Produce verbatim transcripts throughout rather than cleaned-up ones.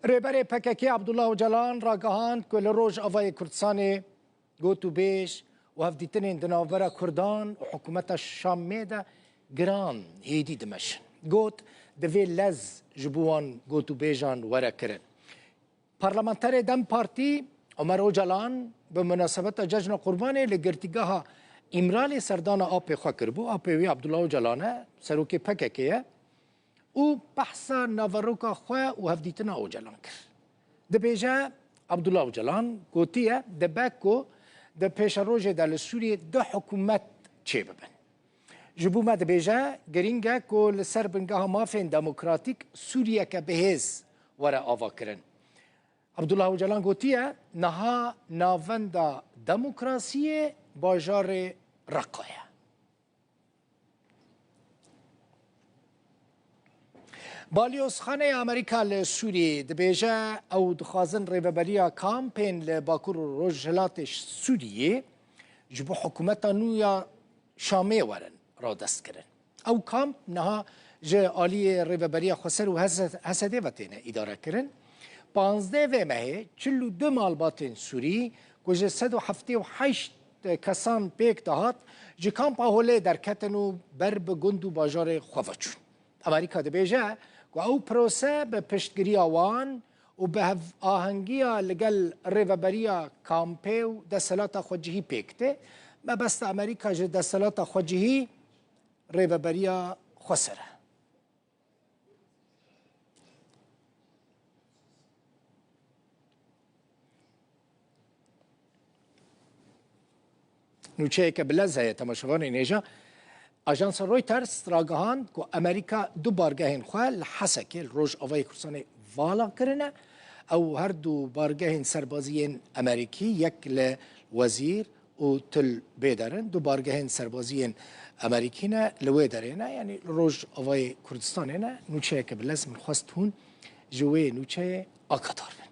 Rêberê P K K Abdullah Ocalan ragihand ku li Rojavayê Kurdistanê gotûbêj û hevdîtinên di navbera Kurdan û hikûmeta Şamê de giran hêdî dimeşin. Got, divê lez ji bo wan gotûbêjan were kirin. Parlamenterê DEM Partî Omer Ocalan bi munasebeta Cejna Qurbanê li girtîgeha Îmralê serdana apê xwe kiribû. Apê wî Abdullah Ocalan e, serokê P K K ye û behsa naveroka xwe û hevdîtina Ocalan kir. Dibêje, Abdullah Ocalan gotiye, dibe ku di pêşerojê de li Sûriyê du hikûmet çêbibin. Ji bo me dibêje, girîng e ku li ser bingeha mafên demokratîk Sûriyeke bihêz were avakirin. Abdullah Ocalan gotiye, niha navenda demokrasiyê bajarê Reqa ye. Balyozxaneya Amerîka li Sûriyê dibêje, ew dixwazin rêveberiya kampên li Bakur û Rojhilatê Sûriyê ji bo hikûmeta nû ya Şamê werin radestkirin. Ew kamp niha ji aliyê Rêveberiya Xweser û Hese-, Hesedê ve têne îdarekirin. Panzdeh vê mehê çil û du malbatên Sûrî ku ji sed û heftê û heşt kesan pêk dihat, ji kampa Holê derketin û ber bi gund û bajarê xwe ve çûn. Amerîka dibêje ku ew prose bi piştgiriya wan û bi hevahengiya li gel rêveberiya kampê û desthilata xwecihî pêk tê. Mebesta Amerîka ji desthilata xwecihî rêveberiya xweser e. Nûçeyeke bi lez heye, temaşevanên hêja. Ajansa Reuters ragihand ku Amerîka du bargehên xwe li Hesekê, li Rojavayê Kurdistanê, vala kirine. Ew her du bargehên serbazî yên Amerîkî, yek li Wezîr û Til Bêder in. Du bargehên serbazî yên Amerîkî ne, li wê derê ne, yanî li Rojavayê Kurdistanê ne. Nûçeyeke bi lez, min xwest hûn ji wê nûçeyê agahdar bin.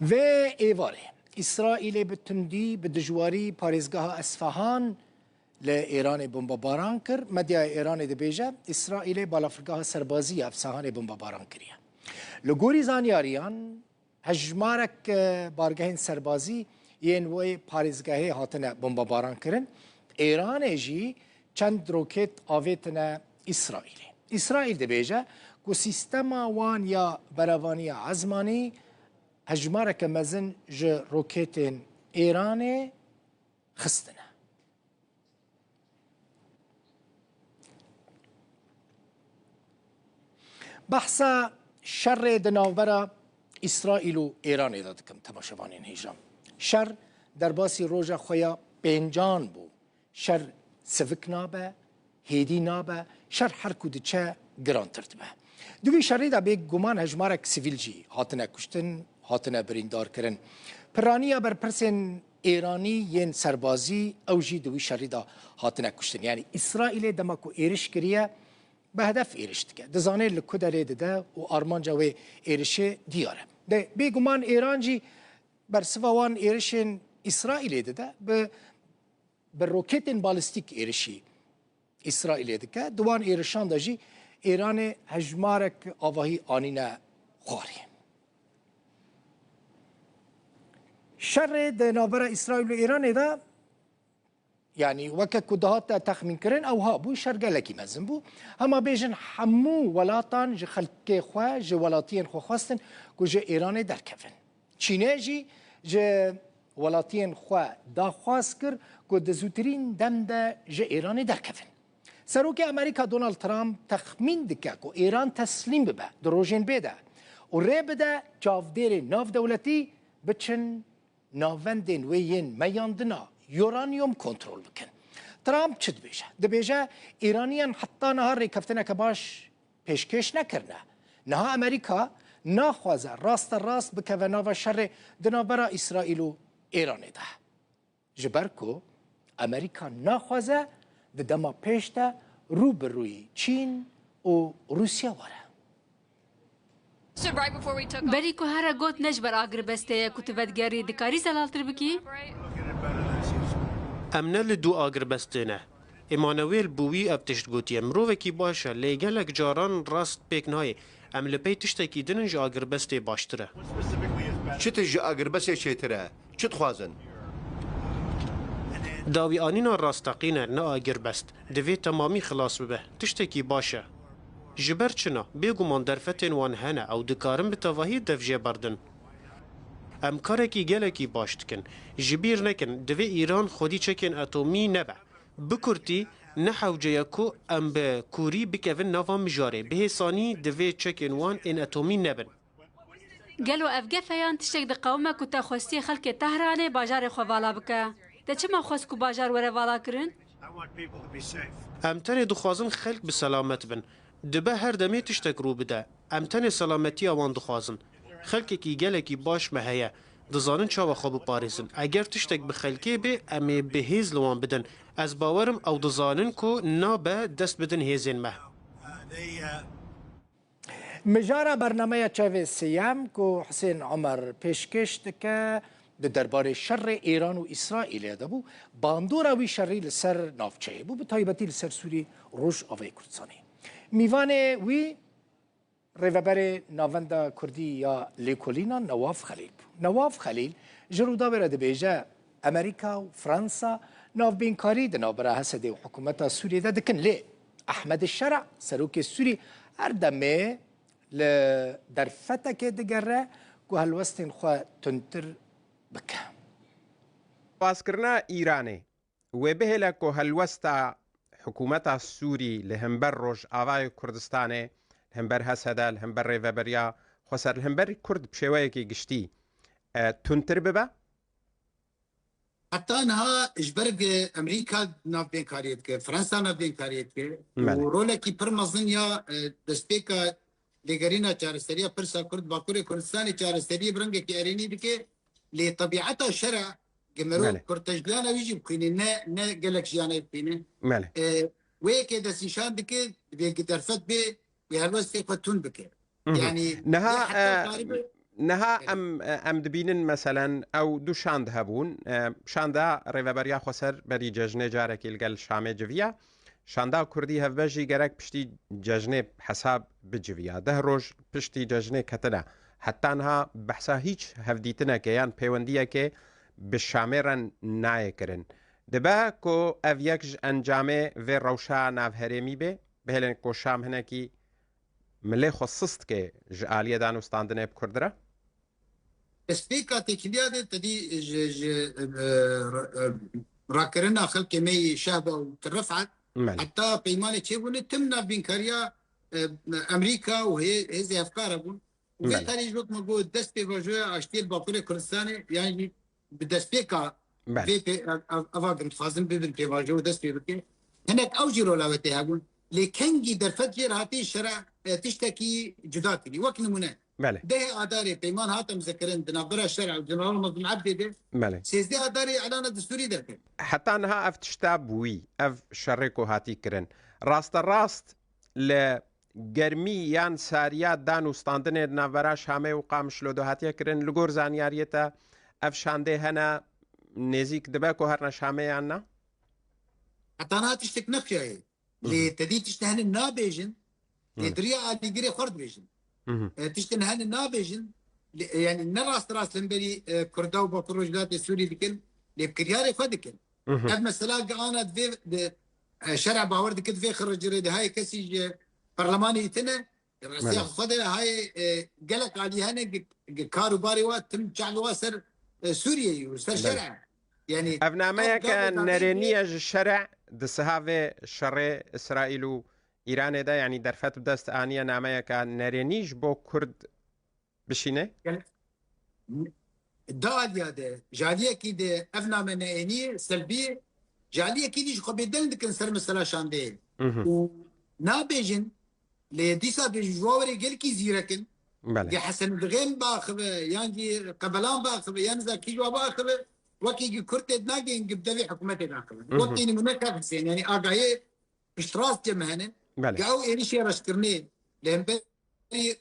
Vê êvarê, Îsraîlê bi tundî, bi dijwarî parêzgeha Esfahan li Îranê bombebaran kir. Medyaya Îranê dibêje, Îsraîlê balafirgeha serbazî ya Esfahanê bombebaran kiriye. Li gorî zanyariyan, hejmarek, e, bargehên serbazî yên wê parêzgehê hatine bombebaran kirin. Îranê jî çend roket avêtine Îsraîlê. Îsraîl dibêje ku sîstema wan ya berevaniya ezmanî hejmareke mezin ji roketên Îranê xistine. Behsa şerê di navbera Îsraîl û Îranê de dikim, temaşevanên hêja. Şer derbasî roja xwe ya pêncan bû. Şer sivik nabe, hêdî nabe, şer her ku diçe girantir dibe. Di wî şerî de bêguman hejmarek sivîl jî hatine kuştin, hatine birîndar kirin. Piraniya berpirsên Îranî yên serbazî, ew jî di wî şerî de hatine kuştin. Yanî Îsraîlê dema ku êriş kiriye, bi hedef êriş dike. Dizane li ku derê dide û armanca wê êrişê diyar e. De bêguman Îran jî bersiva wan êrişên Îsraîlê dide, bi bi roketên balîstîk êrişî Îsraîlê dike. Di wan êrişan de jî Îranê hejmarek avahî anîne xwarê. Şerê di navbera Îsraîl û Îranê de, yanî weke ku dihate texmînkirin, ew ha bû, şer gelekî mezin bû. Hema bêjin hemû welatan ji xelkê xwe, ji welatiyên xwe xwestin ku ji Îranê derkevin. Çînê jî ji welatiyên xwe daxwaz kir ku di zûtirîn dem de ji Îranê derkevin. Serokê Amerîka Donald Trump texmîn dike ku Îran teslîm bibe di rojên bê de û rê bide çavdêrên navdewletî biçin navendên wê yên meyandina uranyum kontrol bikin. Trump çi dibêje? Dibêje, Îraniyan heta niha rêkeftineke baş pêşkêş nekirine. Niha Amerîka naxwaze raste rast bikeve nava şerê di navbera Îsraîl û Îranê de. Ji ber ku Amerîka naxwaze di dema pêş de rû bi rûyî Çîn û Rûsya were. Berî ku here got ne ji ber agirbestê ye ku tu vedigerî, dikarî zelaltir bikî? Em ne li dû agirbestê ne. Emmanuel Bûwî ev tişt gotiye, mirovekî baş e, lê gelek caran rast pêk nayê. Em li pey tiştekî din in, ji agirbestê baştir e. Çi tişt ji agirbestê çêtir e? Çi dixwazin? Dawîanîna rasteqîn e, ne agirbest. Divê temamî xilas bibe. Tiştekî baş e. Ji ber çi na? Bêguman derfetên wan hene, ew dikarin bi tevahî dev jê berdin. Em karekî gelekî baş dikin. Ji bîr nekin, divê Îran xwedî çekên etomî nebe. Bi kurtî, ne hewce ye ku em bi kûrî bikevin nava mijarê. Bi hêsanî divê çekên wan ên etomî nebin. Gelo ev gef e yan tiştek diqewime ku te xwestiye xelkê Tehranê bajarê xwe vala bike? Te çima xwest ku bajar were vala kirin? Em tenê dixwazin xelk bi selamet bin. Dibe her demê tiştek rû bide. Em tenê selametiya wan dixwazin. Xelkekî gelekî baş me heye. Dizanin çawa xwe biparêzin. Eger tiştek bi xelkê bê, em ê bi hêz li wan bidin. Ez bawer im ew dizanin ku nabe dest bidin hêzên me. Mijara bernameya Çavê Sêyem ku Hisên Omer pêşkêş dike, di derbarê şerê Îran û Îsraîlê de bû. Bandora wî şerî li ser navçeyê bû, bi taybetî li ser Sûrî, Rojavayê Kurdistanê. Mîvanê wî Rêveberê Navenda Kurdî ya Lêkolînan Newaf Xelîl bû. Newaf Xelîl ji Rûdawê re dibêje, Amerîka û Fransa navbînkarî di navbera Hesedê û hikûmeta Sûriyê de dikin, lê Ehmed Şera, serokê Sûrî, her demê li derfetekê digere ku helwestên xwe tundtir bike. Pêşwazkirina Îranê wê bihêle ku helwesta hikûmeta Sûrî li hember Rojavayê Kurdistanê, li hember Hesede, li hember Rêveberiya Xweser, li hember Kurd bi şêweyekî giştî, e, tundtir bibe? Heta niha ji ber Amerîka navbênkariyê dike, Fransa navbênkariyê dike û rolekî pir mezin ya, e, destpêka lêgerîna çareseriya pirsa Kurd, Bakurê Kurdistanê çareseriyê bi rengekî erênî dike, lê tebîeta şera, ge mero kurtejiyana wî jî bixwîne, ne, ne gelek jiyana wî bixwîne. E, wê yekê destnîşan dike, divê ge derfet bê, wê helwestê xwe tund bike. Yanî, niha, e, niha em, e, em dibînin, meselen, ew du şand hebûn. E, şanda Rêveberiya Xweser berî cejnê carekî li gel Şamê civiya. Şanda Kurdî hevbeş jî gerek piştî cejnê hesab biciviya. Deh roj piştî cejnê ketine. Heta niha behsa hîç hevdîtineke yan pêwendiyeke bi Şamê re nayê kirin. Dibe ku ev yek ji encamê vê rewşa navherêmî bê, bihêlin ku Şam hinekî milê xwe sist ke ji aliyê danûstandinê bi Kurd re? Destpêka têkiliya de tedî ji, ji, e, e, rakirina xelkê me yê Şehba û Til Rifet, heta peymanê çêbûne tim navbînkariya, e, Amerîka û hê-, hêzê hevkar hebûn. Û vê tarî ji wek me got dest pêvajoya aştiyê li Bakurê Kurdistanê, yan jî bi destpêka vê pê-, ev, ev, eva din dixwazin bibin pêvajo û dest pê bikin. Hinek ew jî rola wê tê hebûn. Lê kengî derfet jê re hatî şera, e, tiştekî cuda kirî. Wek nimûne, dehê Adarê peyman hat imzekirin di navbera şer û General Mazlûm Ebdê de, sêzdeh Adarê îlana destûrî derket. Heta niha ev tişta bi wî, ev şerê ku hatî kirin, rasterast li germî yan sariya danûstandinê di navbera Şamê û Qamişlo de hatiye kirin. Li gor zanyariyê te ev şandê hene, nêzîk dibe ku herine Şamê yan na? Heta niha tiştek nexiyaye. Lê tedî tiştê hene nabêjin, lê di riya alîgirê xwe re dibêjin. E, tiştên hene nabêjin, lê, e, yanî ne rast rast hemberî, e, Kurda û Bakur Rojhilatê Sûrî dikin, lê bi kiryarê xwe dikin. Ev mesela gi ana divê, di, e, şer'a bawer dike divê xiricirê de hayê kesî ji perlemanê îtine, rasiya xwe de hayê, e, gelek alî hene gi, gi kar û barê wa tim çavê wa ser, e, Sûriyeyê û ser şer'a. Yanî ev nameyeke nerênî ye ji şerê di siha vê şerê Îsraîl û Îranê de, yanî derfet bi dest aniye nameyeke nerênî ji bo Kurd bişîne? Di aliya de, ji aliyekî de ev name neênî ye, selbî ye, ji aliyekî dî ji xwe bêdeng dikin ser mesela şandeyê. Û nabêjin, lê dîsa bêjin ji wa werê gelkî zîrek in. Ge Hesen Dixên biaxive, yan jî Qebelan biaxive, yan niza kî ji wa biaxive, wekî gi Kurd tê dinagihên gi bi devê hikûmetê naxive. Wekî nimûne Kak Hisên, yanî agahiyê piştrast cem hene. Ge ew êrişê reşkirinê li hember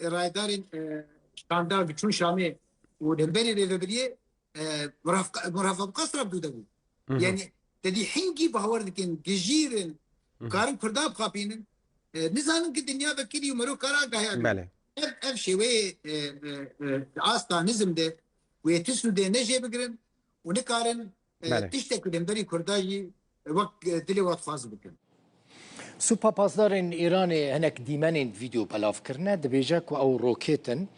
rayedarên, e, Şamê, çûn Şamê û li hemberî rêvebiriyê, e, murafqa-, murafaqat bi qasra bi dû de bû. Hı hı. Yani, te dî hingî bawer dikin, gijîrin, Hı hı. karin Kurda bixapînin. E, nizanin ki dinya vekirî û mero kara agahî agirî. Belê. Ev, ev şêweyê, e, e, e, asta nizm de, wê tisû de ne jê bigirin û nikarin, e, Belê. tiştek ku li hemberî Kurda jî wek, e, dilê we dixwaz bikin. Supa Pasdarên Îranê hinek dîmenên vîdeo belav kirine. Dibêje ku ew roket in.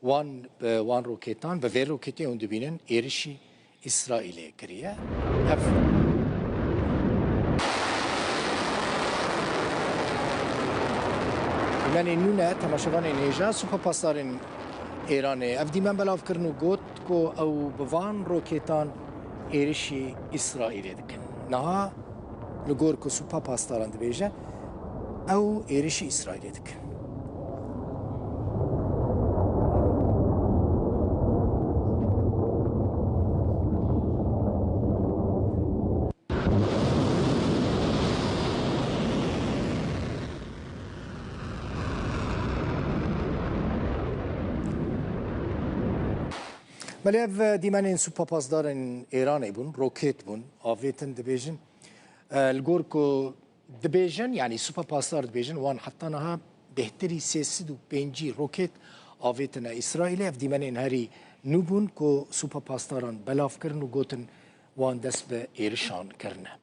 Wan, e, wan roketan, bi vê roketê hûn dibînin, êrişî Îsraîlê kiriye. Ev dîmenên nû ne, temaşevanên hêja, Supa Pasdarên Îranê ev dîmen belav kirin û got ku ew bi van roketan êrişî Îsraîlê dikin. Niha li gor ku Supa Pasdaran dibêje, ew êrişî Îsraîlê dikin. Belê ev dîmenên Supa Pasdarên Îranê bûn, roket bûn, avêtin dibêjin. E, li gor ku dibêjin, yanî Supa Pasdar dibêjin, wan heta niha bêhtirî sê sed û pêncî roket avêtine Îsraîlê. Ev dîmenên herî nû bûn ku Supa Pasdaran belav kirin û gotin wan dest bi êrişan kirine.